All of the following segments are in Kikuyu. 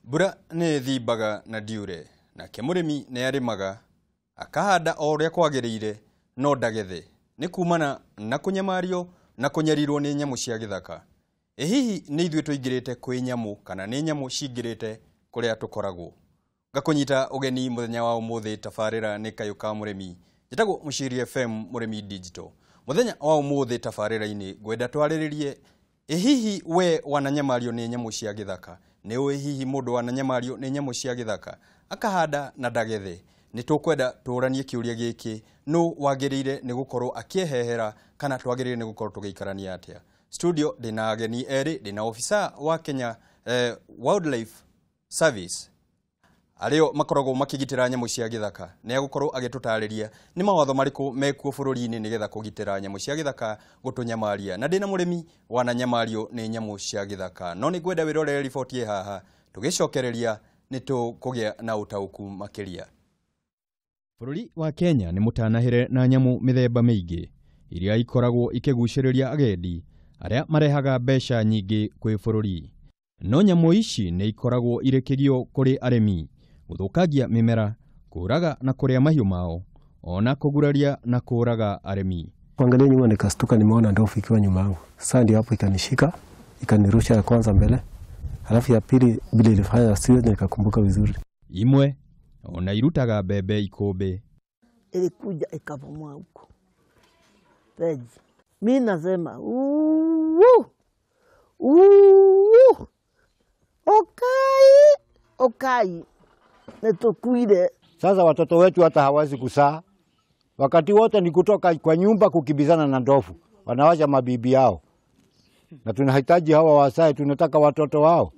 Mbura nĩ ĩthimbaga na ndiure, nake mũrĩmi nĩ arĩmaga akahanda o ũrĩa kwagĩrĩire no ndagethe. Nĩ kumana na kũnyamario na kũnyarirwo nĩ nyamũ cia gĩthaka. Ĩ hihi nĩ ithuĩ tũingĩrĩte kwĩ nyamũ kana nĩ nyamũ cingĩrĩte kũrĩa tũkoragwo? Ngakũnyita ũgeni mũthenya wa ũmũthĩ tabarĩra nĩ Kayũ ka Mũrĩmi. Njĩtagwo Mũciri FM Mũrĩmi Digital. Mũthenya wa ũmũthĩ tabarĩra-inĩ ngwenda twarĩrĩrie ĩ hihi we wananyamario nĩ nyamũ cia gĩthaka? Nĩ ũĩ hihi mũndũ wananyamario nĩ nyamũ cia gĩthaka akahanda na ndagethe? Nĩ tũkwenda tũranie kĩũria gĩkĩ, nũ wagĩrĩire nĩ gũkorwo akĩehehera kana twagĩrĩire nĩ gũkorwo tũgĩikarania atĩa? Studio ndĩna ageni erĩ, ndĩna ofisa wa Kenya Wildlife Service arĩo makoragwo makĩgitĩra nyamũ cia gĩthaka. Nĩ agũkorwo agĩtũtarĩria nĩ mawatho marĩkũ mekuo bũrũri-inĩ nĩgetha kũgitĩra nyamũ cia gĩthaka gũtũnyamaria. Na ndĩna mũrĩmi wananyamario nĩ nyamũ cia gĩthaka. No nĩ ngwenda wĩrorere riboti ĩ haha, tũgĩcokereria nĩ tũkũgĩa na ũtaũku makĩria. Bũrũri wa Kenya nĩ mũtanahĩre na nyamũ mĩthemba mĩingĩ iria ikoragwo ikĩgucĩrĩria agendi arĩa marehaga mbeca nyingĩ kwĩ bũrũri. No nyamũ ici nĩ ikoragwo irĩ kĩgio kũrĩ arĩmi, gũthũkangia mĩmera, kũraga na kũrĩa mahiũ mao, ona kũguraria na kũraga arĩmi. Kuangalia nyuma nikastuka, nimeona ndovu ikiwa nyuma yangu. Sasa ndio hapo ikanishika, ikanirusha ya kwanza mbele, halafu ya pili vile ilifanya siwezi nikakumbuka vizuri. Imwe ona irutaga mbembe ikũmbĩ. Ilikuja ikabomoa huko peji. Mi nasema uu uu okai okai netokuire. Sasa watoto wetu hata hawezi kusaa, wakati wote ni kutoka kwa nyumba kukibizana na ndovu, wanawacha mabibi yao, na tunahitaji hawa wasae, tunataka watoto wao,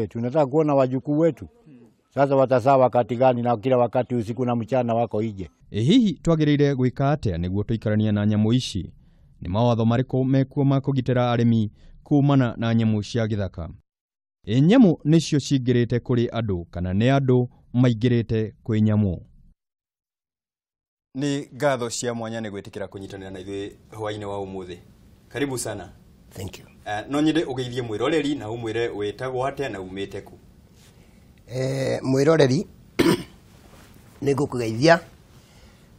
tunataka kuona wajukuu wetu. Sasa watasaa wakati gani na kila wakati usiku na mchana wako ije? Ĩ hihi twagĩrĩire gwĩka atĩa nĩguo tũikaranie na nyamũ ici? Nĩ mawatho marĩkũ mekuo ma kũgitĩra arĩmi kumana na nyamũ cia gĩthaka? Ĩ nyamũ nĩcio cingĩrĩte kũrĩ andũ kana nĩ andũ maingĩrĩte kwĩ nyamũ? Nĩ ngatho cia mwanya nĩ gwĩtĩkĩra kũnyitanĩra na ithuĩ hwaĩ-inĩ wa ũmũthĩ. Karibu sana. Thank you. No nyende ũgeithie mwĩroreri na ũmwĩre wĩtagwo atĩa na umĩte kũ. Mwĩroreri nĩ ngũkũgeithia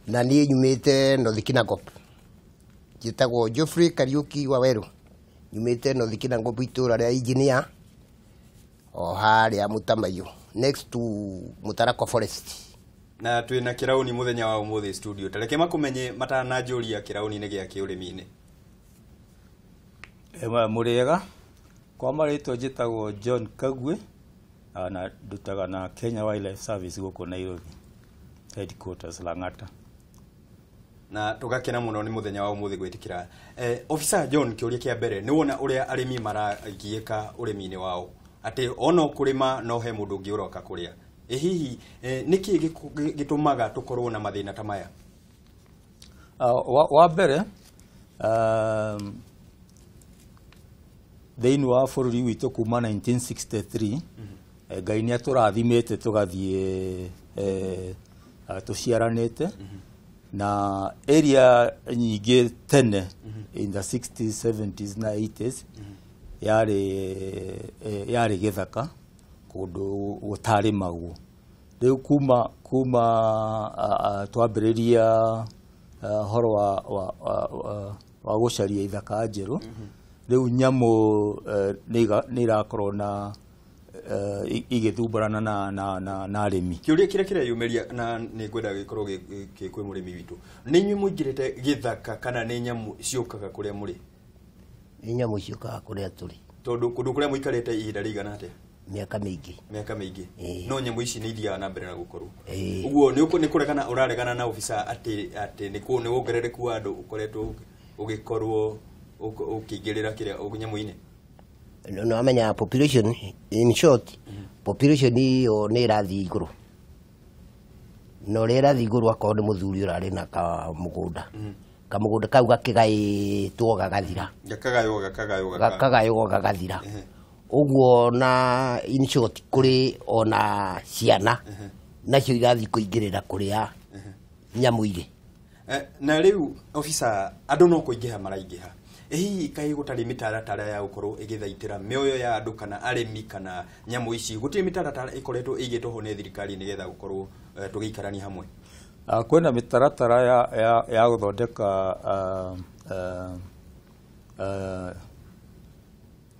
na niĩ nyumĩte North Kinangop. Njĩtagwo Geoffrey Kariuki Waweru. Nyumĩte North Kinangop itũra rĩa engineer o harĩa Mũtamaiyũ, next to Mũtarakwa Forest. Na twĩna kĩrauni mũthenya wa ũmũthĩ studio. Tareke makũmenye matananjũria kĩrauni-inĩ gĩa kĩũrĩmi-inĩ. Mũrĩega, kwa marĩtwa njĩtagwo John Kagwe na ndutaga na Kenya Wildlife Service gũkũ Nairobi headquarters Lang'ata. Na tũgakena mũno nĩ mũthenya wa ũmũthĩ gwĩtĩkĩra. Officer John, kĩũria kĩa mbere nĩ wona ũrĩa arĩmi maragiĩka ũrĩmi-inĩ wao, atĩ ono kũrĩma no he mũndũ ũngĩ ũroka kũrĩa. Ĩ hihi nĩkĩ gĩtũmaga tũkorwo na mathĩna ta maya? Wa mbere thĩinĩ wa bũrũri witũ kuma 1963 Ngai nĩ atũrathimĩte tũgathiĩ tũciaranĩte na area nyingĩ tene in the 60s 70s na 80s yarĩ gĩthaka kũndũ gũtarĩmagwo. Rĩu kuma twambĩrĩria ũhoro wa gũcaria ithaka njerũ, rĩu nyamũ nĩ irakorwo na igĩthumbarana na arĩmi. Kĩũria kĩrĩa kĩreyumĩria na nĩ ngwenda gĩkorwo gĩ kwĩ mũrĩmi witũ, nĩ inyuĩ mũingĩrĩte gĩthaka kana nĩ nyamũ ciũkaga kũrĩa mũrĩ? Nĩ nyamũ ciũkaga kũrĩa tũrĩ. Tondũ kũndũ kũrĩa mũikarĩte ihinda rĩigana atĩa? Mĩaka mĩingĩ. Mĩaka mĩingĩ. No nyamũ ici nĩ ithiaga na mbere na gũkorwo. Ũguo nĩ kũregana ũraregana na officer atĩ nĩ wongerereku wa andũ ũkoretwo ũgĩkorwo ũkĩingĩrĩra kĩrĩa nyamũ-inĩ? No amenya population in short, population ĩyo nĩ ĩrathiĩ igũrũ. Na ũrĩa ĩrathiĩ igũrũ akorwo nĩ mũthuri ũrarĩ na kamũgũnda. Kamũgũnda kau gakĩgaĩtwo gagathira. Gakagaywo gagathira. Ũguo na in short kũrĩ ona ciana nacio irathiĩ kũingĩrĩra kũrĩa nyamũ irĩ. Na rĩu officer, andũ no kũingĩha maraingĩha. Ĩ hihi kaĩ gũtarĩ mĩtaratara ya gũkorwo ĩgĩthaitĩra mĩoyo ya andũ kana arĩmi kana nyamũ ici? Gũtirĩ mĩtaratara ĩkoretwo ĩigĩtwo ho nĩ thirikari nĩgetha gũkorwo tũgĩikarania hamwe? Kwĩna mĩtaratara ya gũthondeka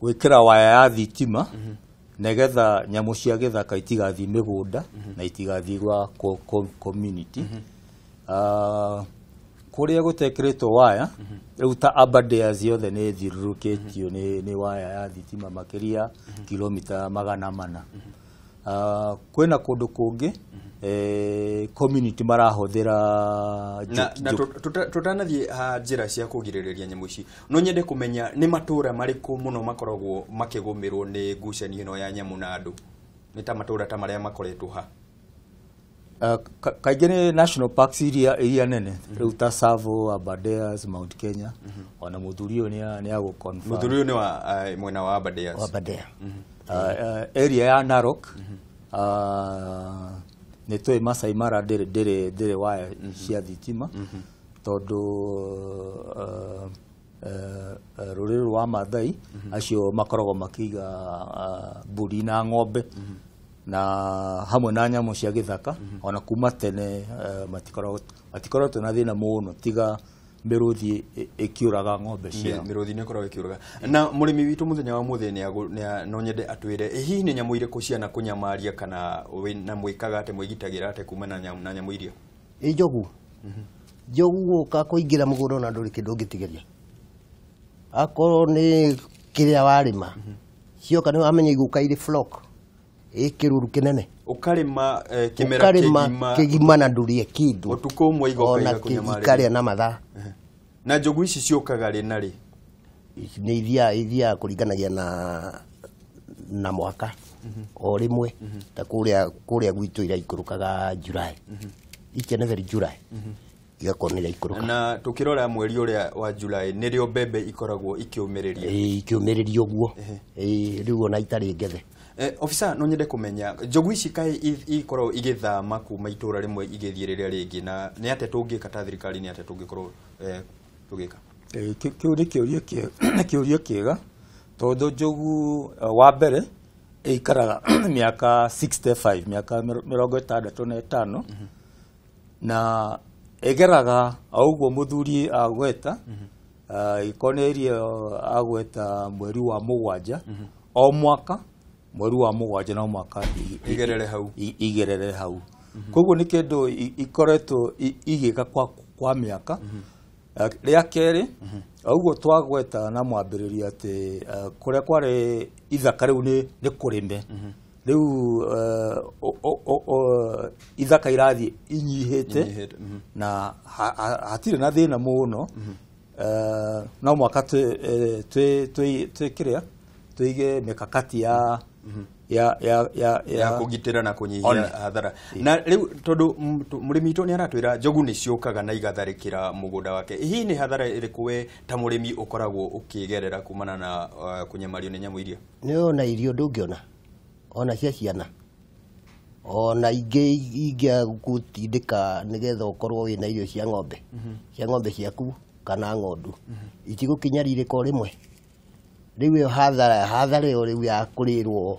gwĩkĩra waya ya thitima nĩgetha nyamũ cia gĩthaka itigathiĩ mĩgũnda na itigathiĩ gwa community. Kũrĩa gũtekĩrĩtwo waya rĩu ta Aberdares yothe nĩ ĩthiũrũrũkĩtio nĩ waya ya thitima makĩria kilomita 400. Kwĩna kũndũ kũngĩ community marahũthĩra na tũtanathiĩ ha njĩra cia kũgirĩrĩria nyamũ ici, no nyende kũmenya nĩ matũra marĩkũ mũno makoragwo makĩgũmĩrwo nĩ ngucanio ĩno ya nyamũ na andũ? Nĩ ta matũra ta marĩa makoretwo ha? Kaingĩ nĩ national parks iria nene rĩu ta Tsavo, Aberdares, Mount Kenya. Ona mũthuri ũyũ nĩ agũ confirm. Mũthuri ũyũ nĩ wa mwena wa Aberdares. Wa Aberdare. Area ya Narok, nĩ tũĩ Masai Mara ndĩrĩ waya cia thitima tondũ rũrĩrĩ rwa Mathai acio makoragwo makĩiga mbũri na ng'ombe na hamwe na nyamũ cia gĩthaka. Ona kuma tene matikoretwo na thĩna mũno tiga mĩrũthi ĩkĩũraga ng'ombe ciao. Mĩrũthi nĩ ĩkoragwo ĩkĩũraga. Na mũrĩmi witũ mũthenya wa mũthĩ no nyende atwĩre hihi nĩ nyamũ irĩkũ ciana kũnyamaria kana na mwĩkaga atĩ mwĩgitagĩra atĩ kuma na nyamũ iria? Ĩ njogu. Njogu gũka kũingĩra mũgũnda ona ndũrĩ kĩndũ ũngĩtigĩria. Akorwo nĩ kĩrĩa warĩma cioka nĩ wamenya igũka irĩ flock, ĩ kĩruru kĩnene. Ũkarĩma kĩmera kĩgima na ndũrĩe kĩndũ. Ũtukũ ũmwe igoka igakũnyamaria. Ikarĩa na mathaa. Na njogu ici ciũkaga rĩ na rĩ? Nĩ ithiaga kũringanagia na mwaka o rĩmwe. Ta kũrĩa gwitũ iraikũrũkaga July. Each and every July igakorwo nĩ iraikũrũka. Na tũkĩrora mweri ũrĩa wa July nĩrĩo mbembe ikoragwo ikĩũmĩrĩria. Ĩĩ, ikĩũmĩrĩria ũguo. Ĩĩ, rĩu ona itarĩ ngethe. Officer, no nyende kũmenya njogu ici kaĩ ikoragwo igĩthama kuma itũra rĩmwe igĩthiĩ rĩrĩa rĩngĩ, na nĩ atĩa tũngĩka ta thirikari, nĩ atĩa tũngĩkorwo tũgĩka? Kĩu nĩ kĩũria kĩega tondũ njogu wa mbere ĩikaraga mĩaka 65, mĩaka 65, na ĩgeraga o ũguo mũthuri agweta, ĩkorwo nĩ irio agweta mweri wa 7 o mwaka, mweri wa 7 no mwaka igerere hau, igerere hau. Koguo nĩ kĩndũ ikoretwo igĩka kwa mĩaka. Rĩa kerĩ, ũguo twagweta na mwambĩrĩrio atĩ kũrĩa kwarĩ ithaka rĩu nĩ kũrĩme. Rĩu ithaka irathiĩ inyihĩte na hatirĩ na thĩna mũno. No mwaka twĩkĩrĩa tuige mikakati ya kũgitĩra na kũnyihia hathara. Na rĩu tondũ mũrĩmi witũ nĩ aratwĩra njogu nĩ ciũkaga na igatharĩkĩra mũgũnda wake, hihi nĩ hathara ĩrĩkũ we ta mũrĩmi ũkoragwo ũkĩgerera kumana na kũnyamario nĩ nyamũ iria? Nĩ ona irio ndũngĩona, ona cia ciana, ona ingĩ ingĩagũtindĩka nĩgetha ũkorwo wĩna irio cia ng'ombe, cia ng'ombe ciaku kana ng'ondu, itigũkinya rirĩko rĩmwe. Rĩu ĩyo hathara ĩyo rĩu ya kũrĩrwo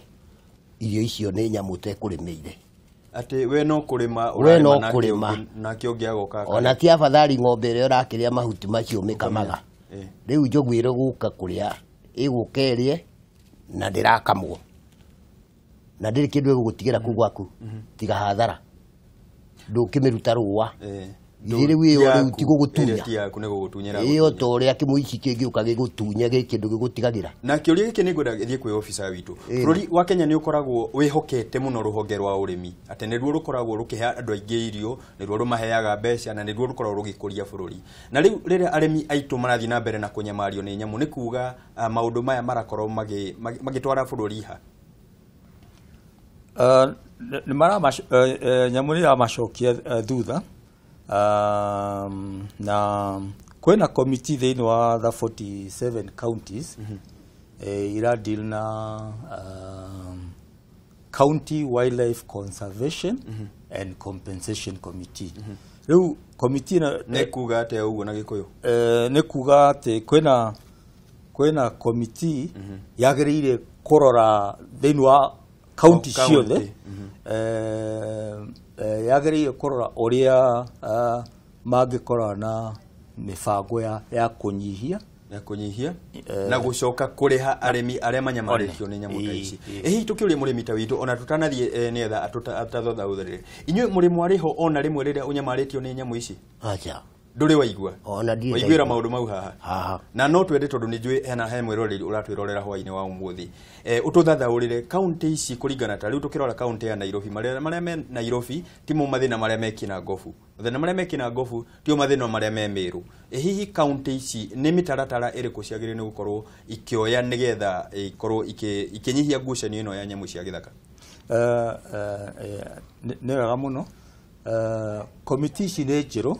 irio icio nĩ nyamũ ũtekũrĩmĩire. Atĩ we no kũrĩma ũrarĩma nake ũngĩ agoka. Ona ti afadhali ng'ombe ĩrĩa ũrakĩrĩa mahuti macio mĩkamaga. Rĩu njogu ĩrĩ gũka kũrĩa ĩgũka ĩrĩe na ndĩrakamwo, na ndĩrĩ kĩndũ ĩgũgũtigĩra kũu gwaku tiga hathara, ndũkĩmĩruta rũa. Rĩu ĩyo rĩu ti gũgũtunya, ĩyo ta ũrĩa kĩmũici kĩngĩũka gĩgũtunye gĩ kĩndũ gĩgũtigagĩra. Na kĩũria gĩkĩ nĩ ngwenda gĩthiĩ kwĩ officer witũ. Bũrũri wa Kenya nĩ ũkoragwo wĩhokete mũno rũhonge rwa ũrĩmi, atĩ nĩruo rũkoragwo rũkĩhe andũ aingĩ irio, nĩruo rũmaheaga mbeca, na nĩruo rũkoragwo rũgĩkũria bũrũri. Na rĩu rĩrĩa arĩmi aitũ marathiĩ na mbere na kũnyamario nĩ nyamũ, nĩ kuga maũndũ maya marakorwo magĩtwara bũrũri ha? Nyamũ nĩ iramacokia thutha. Na kwĩna committee thĩinĩ wa the 47 counties ira deal na County Wildlife Conservation and Compensation Committee. Rĩu committee nĩ kuga atĩa ũguo na Gĩkũyũ? Nĩ kuga atĩ kwĩna Kwĩna komiti yagĩrĩire kũrora thĩinĩ wa kaunti ciothe, yagĩrĩire kũrora ũrĩa mangĩkorwo na mĩbango ya kũnyihia na gũcoka kũrĩha arĩmi arĩa manyamarĩtio nĩ nyamũ ta ici. Hihi tũkĩũria mũrĩmi ta witũ ona tũtanathiĩ nĩgetha atathathaũrĩre, inyuĩ mũrĩ mwarĩho ona rĩmwe rĩrĩa ũnyamarĩtio nĩ nyamũ ici? Acha. Ndũrĩ waigua? Ona ndirĩ waiguĩra maũndũ mau haha? Na no twende tondũ nĩ njũĩ hena he mwĩroreri ũratwĩrorera hwaĩ-inĩ wa ũmũthĩ, ũtũthathaũrĩre kaunti ici kũringana ta rĩu tũkĩrora kaunti ya Nairobi, marĩa me Nairobi timo mathĩna marĩa me Kinangofu, mathĩna marĩa me Kinangofu tio mathĩna marĩa me Meru. Hihi kaunti ici nĩ mĩtaratara ĩrĩkũ ciagĩrĩire nĩ gũkorwo ikĩoya nĩgetha ikorwo ikĩnyihia ngucanio ĩno ya nyamũ cia gĩthaka? Nĩ wega mũno. Komiti ici nĩ njerũ,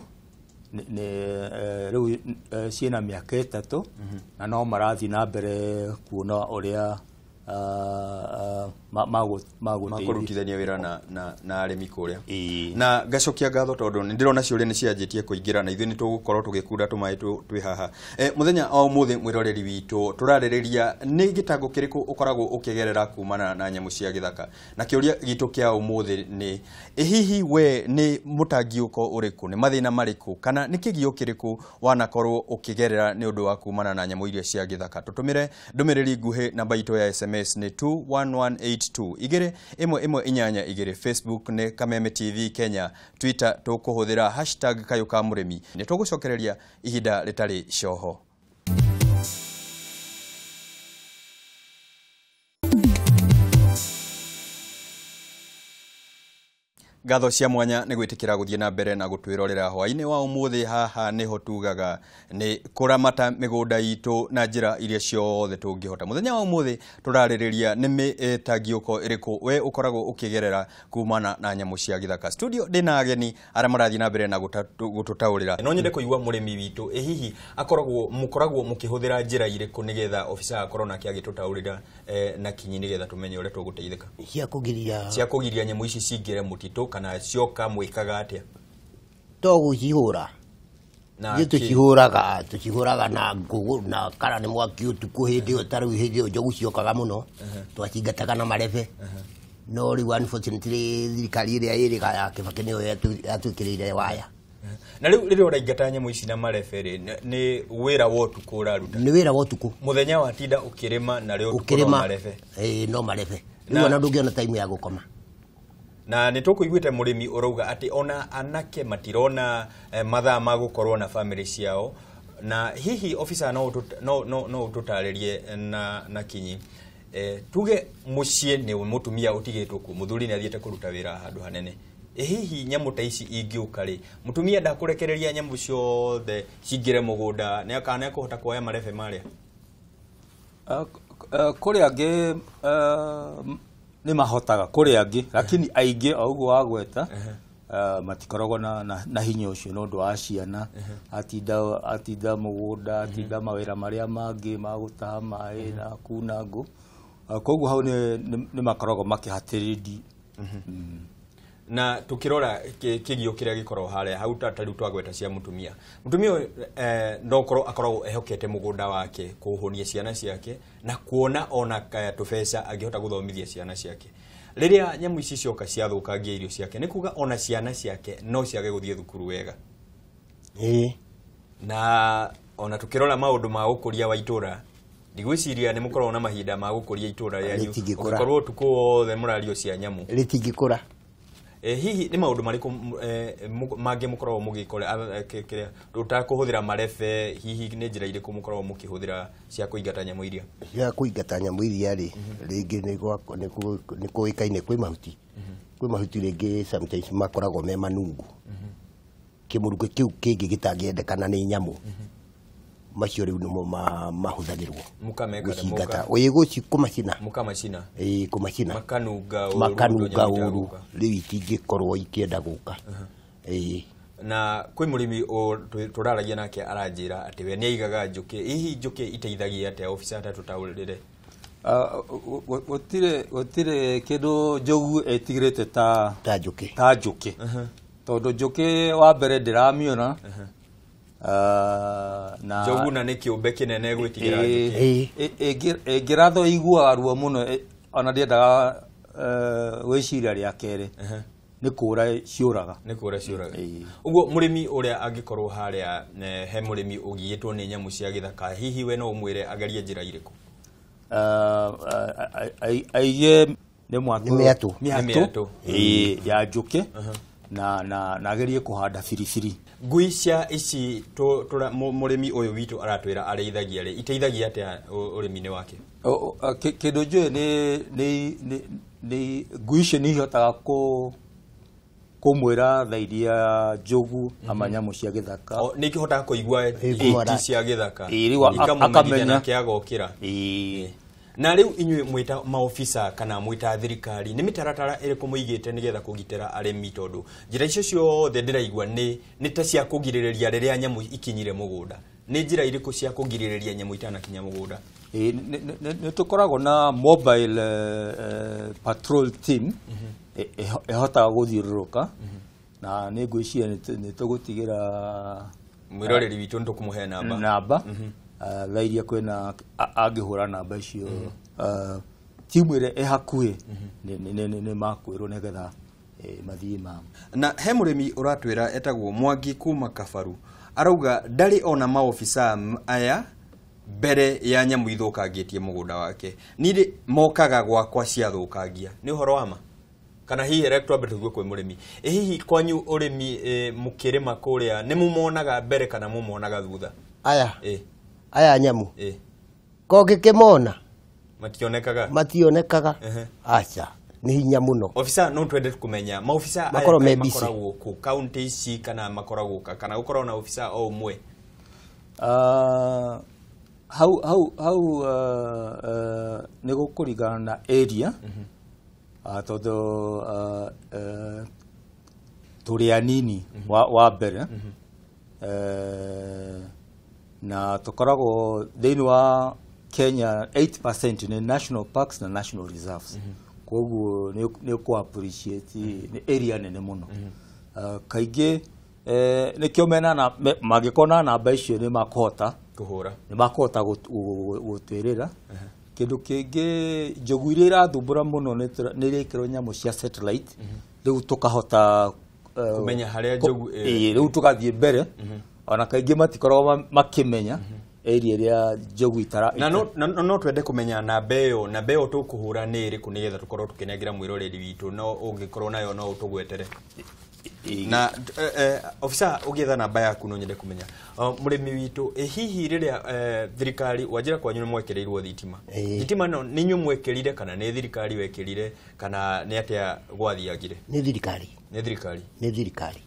rĩu ciĩna mĩaka 3 na no marathiĩ na mbere kuona ũrĩa makũrutithania wĩra na arĩmi kũrĩa. Na ngacokia ngatho tondũ nĩ ndĩrona ciũria nĩ cianjĩtie kũingĩra na ithuĩ nĩ tũgũkorwo tũgĩkunda tũmaĩ twĩ haha. Mũthenya o ũmũthĩ mwĩroreri witũ tũrarĩrĩria nĩ gĩtango kĩrĩkũ ũkoragwo ũkĩgerera kumana na nyamũ cia gĩthaka, na kĩũria gitũ kĩa ũmũthĩ nĩ hihi we nĩ mũtangiũko ũrĩkũ, nĩ mathĩna marĩkũ kana nĩ kĩgio kĩrĩkũ wanakorwo ũkĩgerera nĩ ũndũ wa kumana na nyamũ iria cia gĩthaka. Tũtũmĩre ndũmĩrĩri nguhĩ namba itũ ya SMS nĩ 21182 2 1 1 8 2. Facebook nĩ Kameme TV Kenya, Twitter tũkũhũthĩra hashtag kayũ ka mũrĩmi. Nĩ tũgũcokereria ihinda rĩtarĩ coho. Ngatho cia mwanya nĩ gwĩtĩkĩra gũthiĩ na mbere na gũtwĩrorera hwaĩ-inĩ wa ũmũthĩ. Haha nĩho tugaga nĩ kũramata mĩgũnda itũ na njĩra iria ciothe tũngĩhota. Mũthenya wa ũmũthĩ tũrarĩrĩria nĩ mĩtangiũko ĩrĩkũ we ũkoragwo ũkĩgerera kumana na nyamũ cia gĩthaka. Studio ndĩna ageni arĩa marathiĩ na mbere na gũtũtaũrĩra. No nyende kũigua mũrĩmi witũ ĩ hihi akoragwo mũkoragwo mũkĩhũthĩra njĩra irĩkũ nĩgetha ofisa akorwo nake agĩtũtaũrĩra na kinyi nĩgetha tũmenye ũrĩa tũgũteithĩka cia kũgiria nyamũ ici cingĩre mũtitũ kana cioka mwĩkaga atĩa? To gũcihũra ithuĩ tũcihũraga na ngũgũ na kara nĩ mwaki ũtukũ hĩndĩ ĩyo, ta rĩu hĩndĩ ĩyo njogu ciokaga mũno twacingataga na marebe, no rĩu unfortunately thirikari ĩrĩa ĩrĩga ya Kibaki nĩyo yatwĩkĩrĩire waya. Na rĩu rĩrĩa ũraingata nyamũ ici na marebe rĩ, nĩ wĩra wa ũtukũ ũraruta? Nĩ wĩra wa ũtukũ. Mũthenya watinda ũkĩrĩma na rĩo ũtukũ no marebe? Ĩĩ no marebe. Rĩu ona ndũngĩona time ya gũkoma. Na nĩ tũkũiguĩte mũrĩmi ũrauga atĩ ona anake matirona mathaa ma gũkorwo na famĩlĩ ciao, na hihi officer no ũtũtarĩrie na kinyi. Tuge mũciĩ nĩ mũtumia ũtigĩtwo kuo, mũthuri nĩ athiĩte kũruta wĩra handũ hanene, hihi nyamũ ta ici ingĩũka rĩ, mũtumia ndakũrekereria nyamũ ciothe cingĩre mũgũnda, nĩ kana nĩekũhota kuoya marebe marĩa? Kũrĩ angĩ nĩ mahotaga, kũrĩ angĩ lakini aingĩ o ũguo wagweta matikoragwo na hinya ũcio nĩ ũndũ wa ciana, atinda mũgũnda, atinda mawĩra marĩa mangĩ ma gũtaha maĩ na kuna ngũ, koguo hau nĩ makoragwo makĩhatĩrĩrio. Na tukirora kigio kiria gikorwo haria hau ta riu twagweta cia mutumia, mutumia no korwo akoragwo ehokete mugunda wake kuhunia ciana ciake na kuona ona tubeca angihota guthomithia ciana ciake. Riria nyamu ici cioka ciathukangia irio ciake ni kuga ona ciana ciake no ciage guthie thukuru wega. Na ona tukirora maundu ma gukuria wa itura, ndigwiciria ni mukorwo na mahinda ma gukuria itura rianyu ugikorwo utuku wothe murario cia nyamu ritingikura. Hihi ni maundu mariku mangi mukoragwo mugikora kiria tutakuhuthira marebe, hihi ni njira iriku mukoragwo mukihuthira cia kuingata nyamu iria? Cia kuingata nyamu iria ri ringi ni kuikaine kwi mahuti, kwi mahuti ringi sometimes makoragwo me manungu, kimuruke kiu kingi gitangiendekana ni nyamu, macio riu nimo mahuthagirwo mukameka oye guci kumacina mukamacina kumacina makanunga uru, makanunga uru riu itingikorwo ikienda guka. Na kwi murimi turaragia nake aranjira ati we ni aigaga njuki, hihi njuki iteithagia atia officer ta tutaurire? Gutire kindu njogu itigirite ta njuki, ta njuki tondu njuki wa mbere ndiramiona, Na Njogu na nĩ kĩũmbe kĩnene gwĩtigĩra njũkĩ. Ĩngĩrathwo iguaga ruo mũno, ona ndĩendaga gwĩciria rĩa kerĩ, nĩ kũra ciũraga. Nĩ kũra ciũraga. Ũguo mũrĩmi ũrĩa angĩkorwo harĩa he mũrĩmi ũgiĩtwo nĩ nyamũ cia gĩthaka, hihi we no ũmwĩre agerie njĩra irĩkũ? Aige nĩ mĩatũ. Mĩatũ ya njũkĩ na agerie kũhanda biribiri. Ngui cia ici mũrĩmi ũyũ witũ aratwĩra arĩithagia rĩ, iteithagia atĩa ũrĩmi-inĩ wake? Kĩndũ njũĩ nĩ ngui icio nĩ ihotaga kũmwĩra thaa iria njogu ama nyamũ cia gĩthaka. Nĩ ikĩhotaga kũigua hiti cia gĩthaka, ikamũmenyithia nake agokĩra. Na rĩu inyuĩ mwĩta maofisa kana mwĩta thirikari, nĩ mĩtaratara ĩrĩkũ mũigĩte nĩgetha kũgitĩra arĩmi? Tondũ njĩra icio ciothe ndĩraigua nĩ ta cia kũgirĩrĩria rĩrĩa nyamũ ikinyire mũgũnda. Nĩ njĩra irĩkũ cia kũgirĩrĩria nyamũ itanakinya mũgũnda? Nĩ tũkoragwo na mobile patrol team ĩhotaga gũthiũrũrũka, na nĩ ngwĩciria nĩ tũgũtigĩra mwĩroreri witũ nĩ tũkũmũhe namba thaa iria kwĩna angĩhũra namba icio, timu ĩrĩa ĩ hakuhĩ nĩ makwĩrwo nĩgetha mathiĩ ma. Na he mũrĩmi ũratwĩra etagwo Mwangi kuma Kabaru, arauga ndarĩ ona maofisa aya mbere ya nyamũ ithũkangĩtie mũgũnda wake, nirĩ mokaga gwakwa ciathũkangia. Nĩ ũhoro wa ma? Kana hihi reke twambe tũigue kwĩ mũrĩmi, ĩ hihi kwanyu ũrĩmi mũkĩrĩma kũrĩa nĩ mũmonaga mbere kana mũmonaga thutha? Aya aya nyamũ kongĩkĩmona mationekaga, mationekaga. Aca, nĩ hinya mũno. Ofisa, no twende kũmenya maofisa aya makoragwo kũ kaunti ici kana makoragwo kana gũkoragwo na ofisa o ũmwe? Hau hau hau nĩ gũkũringana na area, tondũ tũrĩ anini wa mbere, na tũkoragwo thĩinĩ wa Kenya 8% nĩ national parks na national reserves, koguo nĩ ũkũ appreciate nĩ area nene mũno. Kaingĩ nĩkĩo mena mangĩkorwo na namba icio nĩ makũhota kũhũra, nĩ makũhota gũtwĩrĩra. Kĩndũ kĩngĩ, njogu iria irathumbũra mũno nĩ irekĩrwo nyamũ cia satellite, rĩu tũkahota kũmenya harĩa njogu ĩrĩ, rĩu tũgathiĩ mbere. Ona kaingĩ matikoragwo makĩmenya area ĩrĩa njogu itara. Na no twende kũmenya namba ĩyo, namba ĩyo tũkũhũra nĩ ĩrĩkũ nĩgetha tũkorwo tũkĩnengera mwĩroreri witũ, no ũngĩkorwo nayo no ũtũgwetere. Na ofisa, ũgĩetha namba yaku no nyende kũmenya mũrĩmi witũ, hihi rĩrĩa thirikari wanjĩra kwanyu nĩ mwekĩrĩirwo thitima, thitima no nĩ inyuĩ mwekĩrire kana nĩ thirikari wekĩrire kana nĩ atĩa gwathiangire? Nĩ thirikari. Nĩ thirikari. Nĩ thirikari.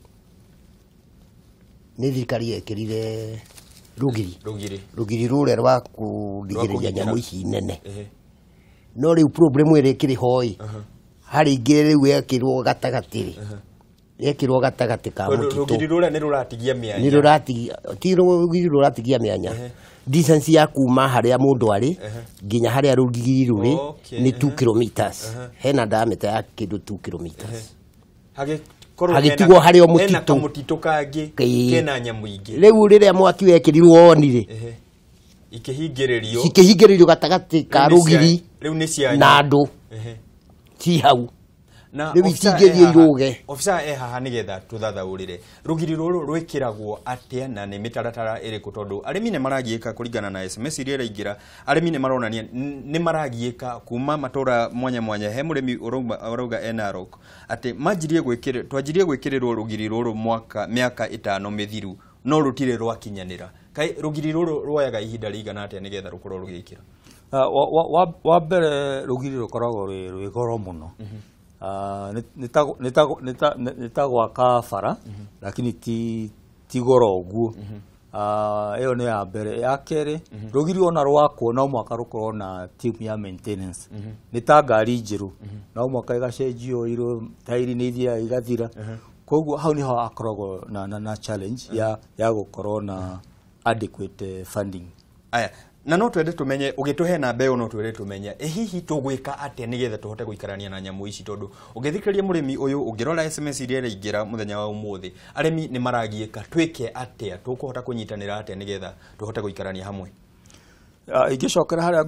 Nĩ thirikari yekĩrire rũgiri. Rũgiri. Rũgiri rũrĩa rwa kũrigĩrĩria nyamũ ici nene. No rĩu problem ĩrĩa ĩkĩrĩ ho ĩ, harĩ ingĩ rĩu yekĩrwo gatagatĩ rĩ, yekĩrwo gatagatĩ ka mũtitũ. Rũgiri rũrĩa nĩ rũratigia mĩanya. Nĩ rũratigia, ti rũgiri rũratigia mĩanya. Distance ya kuma harĩa mũndũ arĩ nginya harĩa rũgiri rũrĩ nĩ 2 kilometers. Hena diameter ya kĩndũ 2 kilometers. Hagĩtigwo harĩ o mũtitũ. Hena kamũtitũ kangĩ kena nyamũ ingĩ. Rĩu rĩrĩa mwaki wekĩrirwo oni rĩ, ikĩhingĩrĩrio, cikĩhingĩrĩrio gatagatĩ ka rũgiri rĩu nĩ cia na andũ ci hau. Na rĩu itingĩthiĩ irũge. Ofisa e haha nĩgetha tũthathaũrĩre rũgiri rũrũ rwĩkĩragwo atĩa na nĩ mĩtaratara ĩrĩkũ, tondũ arĩmi nĩ maragiĩka kũringana na SMS iria iraingĩra, arĩmi nĩ maronania nĩ maragiĩka kuma matũra mwanya mwanya. He mũrĩmi ũrauga e Narok atĩ manjirie gwĩkĩrĩrwo, twanjirie gwĩkĩrĩrwo rũgiri rũrũ mwaka mĩaka 5 mĩthiru no rũtirĩ rwakinyanĩra. Kaĩ rũgiri rũrũ rwoyaga ihinda rĩigana atĩa nĩgetha rũkorwo rũgĩkĩra? Wa mbere rũgiri rũkoragwo rwĩ goro mũno. Nĩ ta gwaka bara, lakini ti goro ũguo. Ĩyo nĩ ya mbere. Ya kerĩ, rũgiri ona rwakwo no mũhaka rũkorwo na team ya maintenance. Nĩ ta ngari njerũ, no mũhaka ĩgacenjio oil, tairi nĩ ithiaga igathira. Koguo hau niho akoragwo na challenge ya gũkorwo na adequate funding. Aya, Na no twende tumenye ũgĩtũhe namba ĩyo, no twende tumenye ĩ hihi tũgwĩka atĩa nĩgetha tũhote gũikarania na nyamũ ici, tondũ ũngĩthikĩrĩria mũrĩmi ũyũ, ũngĩrora SMS iria iraingĩra mũthenya wa ũmũthĩ, arĩmi nĩ maragiĩka. Twĩke atĩa? Tũkũhota kũnyitanĩra atĩa nĩgetha tũhote gũikarania hamwe? Ingĩcokera harĩa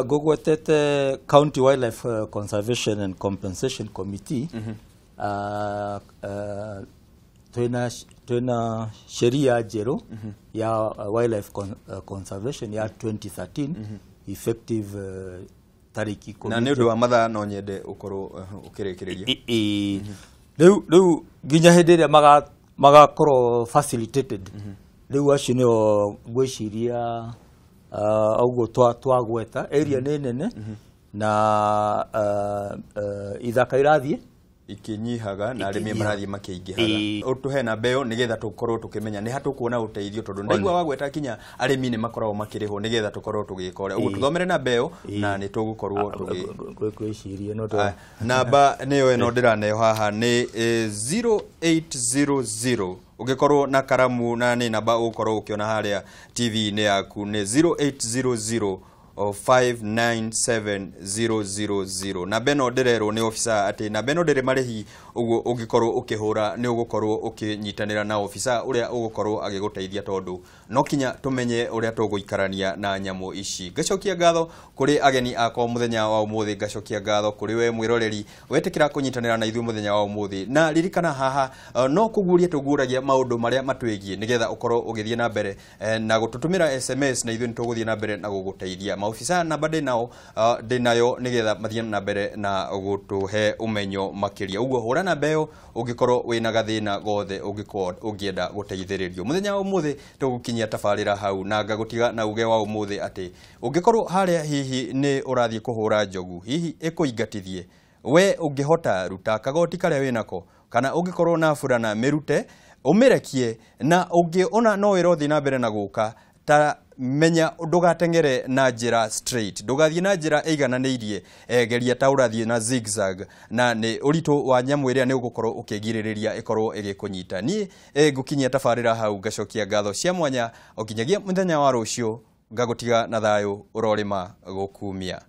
ngũgwetete County Wildlife Conservation and Compensation Committee, twĩna sheria njerũ ya wildlife conservation ya 2013, effective tariki 10. Na nĩ ũndũ wa mathaa no nyende ũkorwo ũkĩrĩkĩrĩria. Rĩu nginya hĩndĩ ĩrĩa magakorwo facilitated, rĩu acio nĩo ngwĩciria ũguo twagweta area nĩ nene na ithaka irathiĩ ikinyihaga na arĩmi Ikinyihaga. Marathiĩ makĩingĩhaga. Ũtũhe namba ĩyo nĩgetha tũkorwo tũkĩmenya nĩ ha tũkuona ũteithio, tondũ ndaigua wagweta kinya arĩmi nĩ makoragwo makĩrĩhwo nĩgetha tũkorwo tũgĩka ũrĩa ũguo. Tũthomere namba ĩyo na nĩ tũgũkorwo tũgĩ Ngwĩciria no Aya, namba nĩyo ĩno ndĩraneo haha nĩ 0800. Ũngĩkorwo na karamu na nĩ namba ũgũkorwo ũkĩona harĩa TV-inĩ yaku, nĩ 0800 597000. Namba ĩno ndĩrerwo nĩ ofisa atĩ namba ĩno ndĩrĩ marĩhi, ũguo ũngĩkorwo ũkĩhũra nĩ ũgũkorwo ũkĩnyitanĩra na ofisa ũrĩa ũgũkorwo agĩgũteithia, tondũ no kinya tũmenye ũrĩa tũgũikarania na nyamũ ici. Ngacokia ngatho kũrĩ ageni akwa mũthenya wa ũmũthĩ, ngacokia ngatho kũrĩ we mwĩroreri wetĩkĩra kũnyitanĩra na ithuĩ mũthenya wa ũmũthĩ. Na ririkana haha no kũguũria tũguũragia maũndũ marĩa matwĩgiĩ nĩgetha ũkorwo ũgĩthiĩ na mbere na gũtũtũmĩra SMS, na ithuĩ nĩ tũgũthiĩ na mbere na gũgũteithia. Maobisa namba ndĩ nao ndĩ nayo nĩgetha mathiĩ na mbere na gũtũhe ũmenyo makĩria. Ũguo hũra namba ĩyo ũngĩkorwo wĩna gathĩna gothe ũngĩkorwo ũngĩenda gũteithĩrĩrio. Mũthenya wa ũmũthĩ tũgũkinyia tabarĩra hau, na ngagũtiga na uge wa ũmũthĩ atĩ ũngĩkorwo harĩa hihi nĩ ũrathiĩ kũhũra njogu, hihi ĩkũingatithie, we ũngĩhota ruta kagoti karĩa wĩnako, kana ũngĩkorwo na burana mĩrute ũmĩrekie, na ũngĩona no ĩrothiĩ na mbere na gũka, ta menya ndũgateng'ere na njĩra straight, ndũgathiĩ na njĩra ĩigananĩirie, geria ta ũrathiĩ na zigzag, na nĩ ũritũ wa nyamũ ĩrĩa nĩ ũgũkorwo ũkĩgirĩrĩria ĩkorwo ĩgĩkũnyita. Niĩ ngũkinyia tabarĩra hau, ngacokia ngatho cia mwanya o nginyagia mũthenya wa rũciũ, ngagũtiga na thayũ ũrorĩma gũkumia.